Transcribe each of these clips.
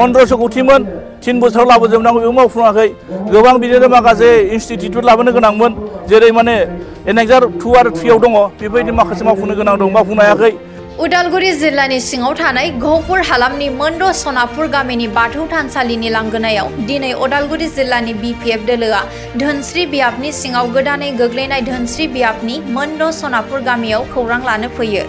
1500 कोटिमोन 3 बोसोराव लाबोजोबनांगौ बेखौ मावफुङाखै गोबां बिदिनो माखासे इनस्टिट्युट लाबोनो गोनांमोन जेरै माने एनेक्सार 2 आरो 3 आव दङ बेबायदि माखासे मावफुंनो गोनां दं मावफुंनो हायाखै। उदालगुरि जिल्लानि सिङाव थानाय घौपुर हालामनि मोनद' सनापुर गामिनि बाथौ थानसालिनि लांगोनायाव दिनै उदालगुरि जिल्लानि बिपिएफ दोलोआ धोनस्रि बियाबनि सिङाव गोदानै गोग्लैनाय धोनस्रि बियाबनि मोनद' सनापुर गामियाव खौरां लानो फैयो।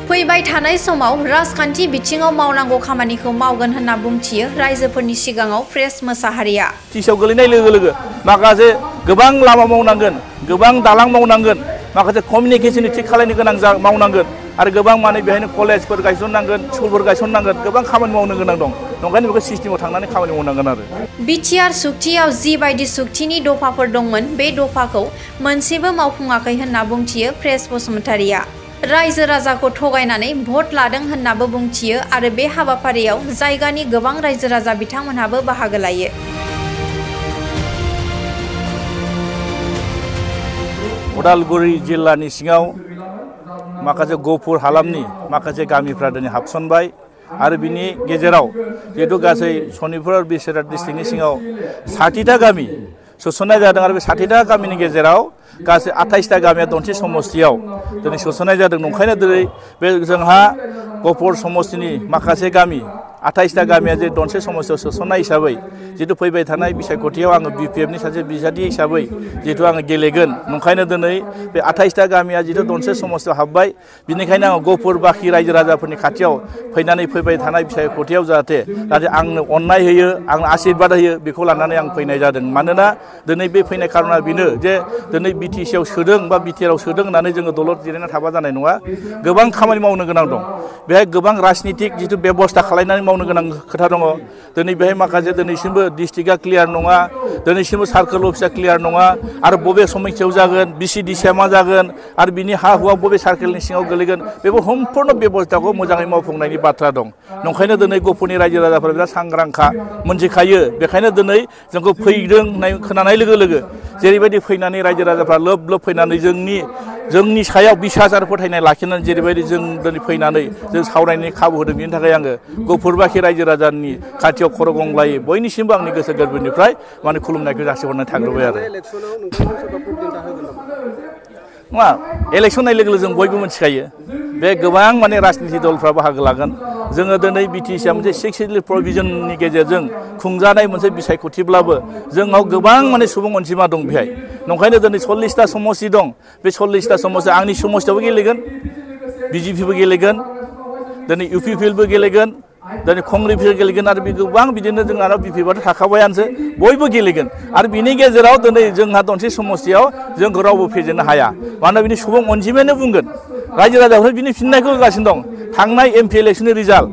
फैबाय थानाय समाव राजखान्थि बिथिङाव मावनांगौ खामानिखौ मावगोन होनना बुंथियो रायजोफोरनि सिगाङाव प्रेस मोसाहारिया। टिसाव गोलैनाय लोगो लोगो माखासे गोबां लामा मावनांगोन गोबां दालां मावनांगोन माखासे कमिउनिकेशननि थिग खालायनो गोनां मावनांगोन आरो गोबां माने बेहायनो कलेजफोर गायसननांगोन स्कुलफोर गायसननांगोन गोबां खामानि मावनो गोनां दं नंखायनो बेखौ सिस्टेमाव थांनानै खामानि मावनांगोन आरो। बिटिआर सुक्तियाव जिबायदि सुक्तिनि दफाफोर दंमोन बे दफाखौ मोनसेबो मावफुङाखै होनना बुंथियो प्रेस बसुमतारिया। रायजो राजाखौ थगायनानै भट लादों होननाबो बुंथियो आरो बे हाबाफारियाव जायगानि गोबां रायजो राजा बिथांमोनहाबो बाहागो लायो। उदालगुरि जिल्लानि सिङाव माखासे घौपुर हालामनि माखासे गामिफ्रा दिनै हाबसनबाय आरो बिनि गेजेराव जिहेतु गासै सनितपुर बिसोरहाट डिस्ट्रिक्टनि सिङाव 60टा गामि सोसननाय जादों आरो बे 60टा गामिनि गेजेराव गासै 28टा गामिया धनस्रि समस्तियाव दिनै सोसननाय जादों नंखायनो दिनै बे जोंहा घौपुर समस्तिनि माखासे गामि 28टा गामिया जे धनस्रि समस्तियाव सोसननाय हिसाबै जितु फैबाय थानाय बिसायख'थियाव आङो बिपिएफनि सासे बिसायख'थि हिसाबै जितु आङो गेलेगोन नंखायनो दिनै बे 28टा गामिया जितु धनस्रि समस्तियाव हाबबाय बिनिखायनो आङो घौपुर बाखि रायजो राजाफोरनि खाथियाव फैनानै फैबाय थानाय बिसायख'थियाव जाहाथे आंनो अननाय होयो आंनो आशीर्बाद होयो बेखौ लानानै आं फैनाय जादों मानोना दिनै बे फैनाय खार'ना बेनो जे दिनै बिटिसिआव सोदों बा बिटिआरआव सोदों होननानै जोङो दलद जिरायना थाबा जानाय नङा गोबां खामानि मावनो गोनां दं बेहाय गोबां राजनितिक जितु बेबस्था खालायनानै मावनो गोनां खोथा दङ दिनै बेहाय माखासे दिनैसिमबो डिस्ट्रिक्टआ क्लियार नङा दिनैसिमबो सार्कोल अफिसा क्लियार नङा आरो बबे समस्यायाव जागोन बिसिडिसिआ मा जागोन आरो बिनि हा हुआ बबे सार्केलनि सिङाव गोलैगोन बेबो सम्पूर्ण बेबस्थाखौ मोजाङै मावफुंनायनि बाथ्रा दं नंखायनो दिनै घौपुरनि रायजो राजाफोरा बिराद सांग्रांखा मोनथिखायो बेखायनो दिनै जोंखौ फैदों खोनानाय लोगो लोगो जेरैबायदि फैनानै रायजो राजाफ्रा लोब लोब फैनानै जोंनि सायाव बिसास आरो फोथायनाय लाखिनानै जेरैबायदि जों दिनै फैनानै जों सावरायनायनि खाबु होदों बेनि थाखाय आङो घौपुरबाखि रायजो राजानि खाथियाव खर' गंग्लायै बयनिसिमबो आंनि गोसो गोरबोनिफ्राय माने खुलुमनायखौ जासिहरनाय थाग्रोबाय आरो नङा इलेक्सन नाय लोगो लोगो जों बयबो मिथिखायो बे गोबां माने राजनिति दलफ्रा बाहागो लागोन जोङो दिनै बिटिसिआ मोनसे 6 सिडुल प्रभिजननि गेजेरजों खुंजानाय मोनसे बिसायख'थिब्लाबो जोंनाव गोबां माने सुबुं अनजिमा दं बेहाय नंखायनो दिनै 40टा समस्ति दं बे 40टा समस्ति आंनि समस्तियावबो गेलेगोन बिजेपिबो गेलेगोन दिनै इउपिपिएलबो गेलेगोन दिनै कंग्रेसबो गेलेगोन आरो गोबां बिदिनो जोंहा बिपिएफआथ' थाखाबायानोसै बयबो गेलेगोन आरो बिनि गेजेराव दिनै जोंहा धनस्रि समस्तियाव जोंखौ रावबो फेजेननो हाया मानोना बिनि सुबुं अनजिमायानो बुंगोन रायजो राजाफोरा बिनि फिननायखौ होगासिनो दं थांनाय एमपि इलेक्सननि रिजाल्ट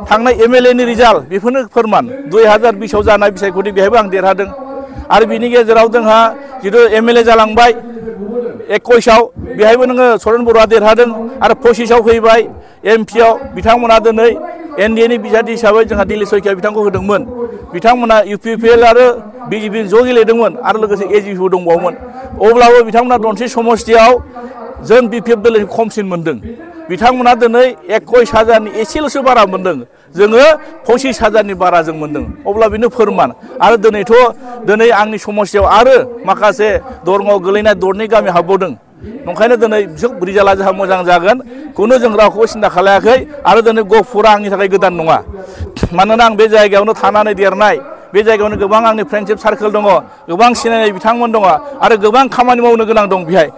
थांनाय एमएलएनि रिजाल्ट बेफोरनो फोरमान 2020आव जानाय बिसायख'थि बेहायबो आं देरहादों आरो बिनि गेजेराव जोंहा जितु एमएलए जालांबाय 21आव बेहायबो नोङो सरेन बर'आ देरहादों आरो 25आव फैबाय एमपिआव बिथांमोना दिनै एनडिएनि बिजाथि हिसाबै जोंहा दिलीप शइकिया बिथांखौ होदोंमोन बिथांमोना इउपिपिएल आरो बिजेपि ज' गेलेदोंमोन आरो लोगोसे एजिपिबो दंबावोमोन अब्लाबो बिथांमोना धनस्रि समस्तियाव जों बिपिएफ दोलोनि खमसिन मोनदों बिथांमोना दिनै 21,000नि एसेल'सो बारा मोनदों जोङो 25,000नि बारा जों मोनदों अब्ला बेनो फोरमान आरो दिनै आंनि समस्तियाव आरो माखासे दरंआव गोलैनाय दरनै गामि हाबबावदों नंखायनो दिनै रिजाल्टआ जोंहा मोजां जागोन खुनु जों रावखौबो सिन्था खालायाखै आरो दिनै घौपुरा आंनि थाखाय गोदान नङा मानोना आं बे जायगायावनो थानानै देरनाय बे जायगायावनो गोबां आंनि फ्रेन्डशिप सार्केल दङ गोबां सिनायनाय बिथांमोन दङ आरो गोबां खामानि मावनो गोनां दं बेहाय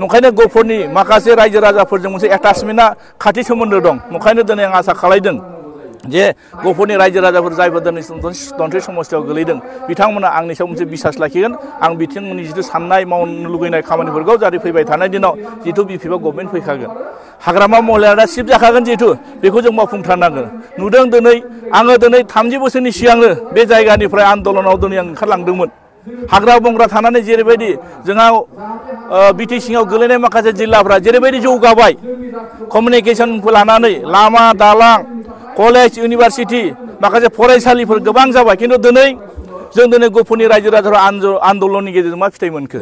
नंखायनो घौपुरनि माखासे रायजो राजाफोरजों मोनसे एटाचमेन्टआ खाथि सोमोन्दो दं नंखायनो दिनै आं आसा खालायदों जे घौपुरनि रायजो राजाफोर जायफोर दिनै धनस्रि समस्तियाव गोलैदों बिथांमोना आंनि सायाव मोनसे बिसास लाखिगोन आं बिथांमोननि जितु साननाय मावनो लुगैनाय खामानिफोरखौ जाहाथे फैबाय थानाय दिनाव जितु बिपिएफआव गभर्नमेन्ट फैखागोन हाग्रामा महिलाया सिफ जाखागोन जिहेतु बेखौ जों मावफुंथारनांगोन नुदों आङो 30 बोसोरनि सिगांनो बे जायगानिफ्राय आन्दलनाव दिनै आं ओंखारलांदोंमोन हाग्रा बंग्रा थानानै जेरैबायदि जोंहा बिटि सिङाव गोलैनाय माखासे जिल्लाफ्रा जेरैबायदि जौगाबाय कमिउनिकेशनखौ लानानै लामा दालां कलेज इउनिभारसिटि माखासे फरायसालिफोर गोबां जाबाय खिन्थु दिनै जों दिनै गफुरनि रायजो राजाफ्रा आन्दलननि गेजेरजों मा फिथाइ मोनखो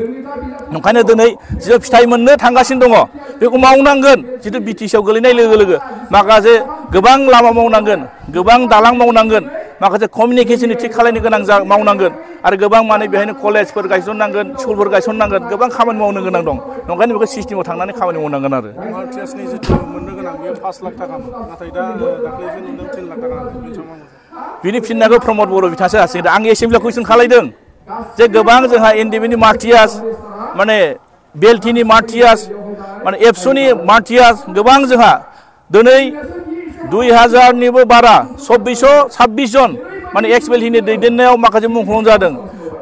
ओंखायनो दिनै जिथु फिथाइ मोननो थांगासिनो दङ बेखौ मावनांगोन जिथु बिटिसिआव गोलैनाय लोगो लोगो माखासे गोबां लामा मावनांगोन गोबां दालां मावनांगोन माखासे कमिउनिकेशननि थिग खालायनो गोनां मावनांगोन आरो गोबां माने बेहायनो कलेजफोर गायसननांगोन स्कुलफोर गायसननांगोन गोबां खामानि मावनो गोनां दं ओंखायनो बेखौ सिस्टेमाव थांनानै खामानि मावनांगोन आरो टिएसनि जिथु मोननो गोनां बेयो 5 लाख थाखामोन नाथाय दा दाख्लैसो नुदों 3 लाख थाखा बिनि फिननायखौ प्रमद बर' बिथाङासो हासिगोन आं एसेमब्लियाव कुइसन खालायदों जे गोबां जोंहा एनडिबिनि मार्टियास माने बेलटिनि मार्टियास माने एबसुनि मार्टियास गोबां जोंहा दिनै 2000निबो बारा 2626 जन माने एक्सबेलटिनि दैदेननायाव माखासे मुंख्लं जादों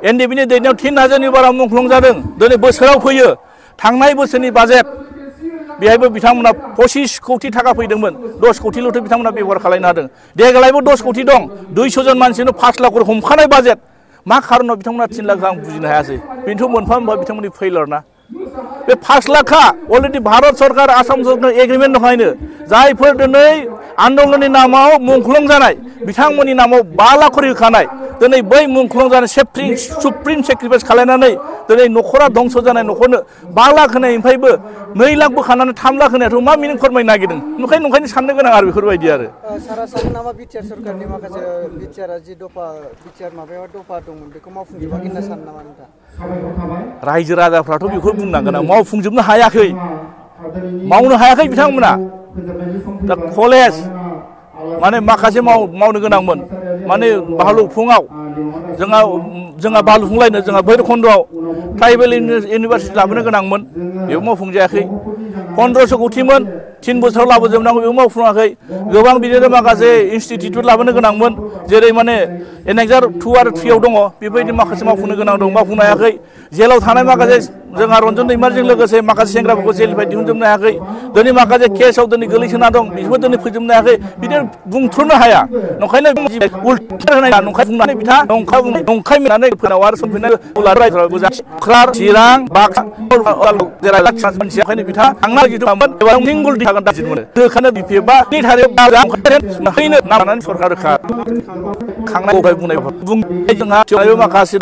एनडिबिनि दैदेननायाव 3000नि बारा मुंख्लं जादों दिनै बोसोराव फैयो थांनाय बोसोरनि बाजेट बेहायबो बिथांमोना 25 कोटी थाखा फैदोंमोन 10 कोटील'थ' बिथांमोना बेबहार खालामनो हादों देग्लायबो 10 कोटी दं 200 जन मानसिनो 5 लाख हमखानाय बाजेट मा खारनाव बिथांमोना 3 लाख आं बुजिनो हायासै बेनोथ' मोनफा मोनफा बिथांमोननि फेइलार ना बे 5 लाखा अलरेडि भारत सरकार आसाम सरकार एग्रिमेन्ट दंखायनो जायफोर दिनै आन्दलननि नामाव मुंख्लं जानाय बिथांमोननि नामाव 5 लाख करि होखानाय दिनै बै मुंख्लं जानाय सुप्रिम सेक्रिफाइस खालामनानै दिनै न'खरा धंस जानाय न'खरनो 5 लाख होनायनिफ्रायबो 2 लाख बोखानानै 3 लाख होनायाथ' मा मिनिं फोरमायनो नागिरदों नंखायनो साननो गोनां आरो बेफोरबायदि आरो सारा सानो नामा बिटिआर सरकारनि माखासे बिटिआरआ जि दफा बिटिआर माबायाव दफा दंमोन बेखौ मावफुंजोबाखै होनना सानो नामा नोंथां रायजो राजाफ्राथ' बेखौ बुंनांगोन आं मावफुंजोबनो हायाखै मावनो हायाखै बिथांमोना दा कलेज माने माखासे मावनो गोनांमोन माने भालुकफुङाव जोंहा भालुकफुंलायनो जोंहा भैरबखुन्दआव ट्राइबेल इउनिभारसिटि लाबोनो गोनांमोन बेबो मावफुंजायाखै 1500 कोटीमोन 3 बोसोराव लाबोजोबनांगौ बेबो मावफुङाखै गोबां बिदिनो माखासे इनस्टिटिउट लाबोनो गोनांमोन जेरै माने एनेक्सार 2 आरो 3 आव दङ बेबायदि माखासे मावफुंनो गोनां दं मावफुंनो हायाखै जेलाव थानाय माखासे जोंहा रन्जन दैमारिजों लोगोसे माखासे सेंग्राफोरखौ जेलनिफ्राय दिहुनजोबनो हायाखै दिनै माखासे केसआव दिनै गोलैसोना दं बिसोरबो दिनै फोजोबनो हायाखै बिदि बुंथ्र'नो हाया नंखायनो उल्था होनाय नंखाय बुंनानै बिथाङा नंखाय मिनानै फोनाव आरो समफिननाय उलार रायजोफोराबो क्रार चिरां बाक्सा जेराव मानसिया ओंखायनो बिथाङा थांना जिथु मामोन एबा सिंगल थागोन दाजित मोनो दोखानो बिपिएफआ नि थारिख हैनो नामानानै सरकार रोखा खांनाय बुंनाय जोंहा माखासे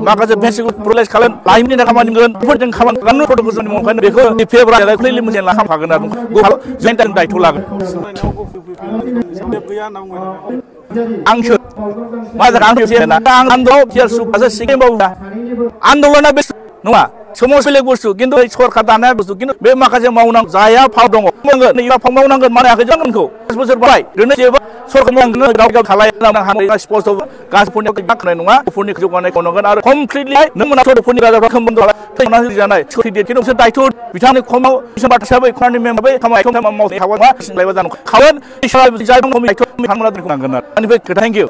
माखासे भेसिकल प्रलेस खालाम लाइमोननि थाखाय खामानि मोनगोन बेफोरजों खामानि खालामनो फट'खौ जों ओंखायनो बेखौ बिपिएफ रायलायखौलै मोजां लाखाफागोन आरो जयेन्ट दायथ' लागोन आंसो मा जागोन आं आन्दोलन बिटिआर सुखासो सिगांबाबो आन्दोलना बे नङा समाज बेलेग बुस्थु खिन्थु सरकार दानाय बुस्थु खिन्थु बे माखासे मावनांगौ जाया फाव दङ फाव मावनांगोन माने आखाइ जानांगौ 5 बोसोर बाय दिनै जेबो सरकार मावनांगोन गाव खालामनो स्पस्ट गासैफोरनि बाखनाय नङा गफुरनि जौगानायखौ नांगोन आरो कमप्लिटलि नों मोना गफुरनि राजाफ्रा खोमोन्दो थैनानै जानाय खिन्थु बिसोर दायथ' बिथांनि खमाव बाथ्रा हिसाबै इकनमि मेम्बार खामानि मावनाय हावा मा सिंलायबा जानांगौ खावन जाय दायथ' थांमोना दोननांगोन आरो थेंक इउ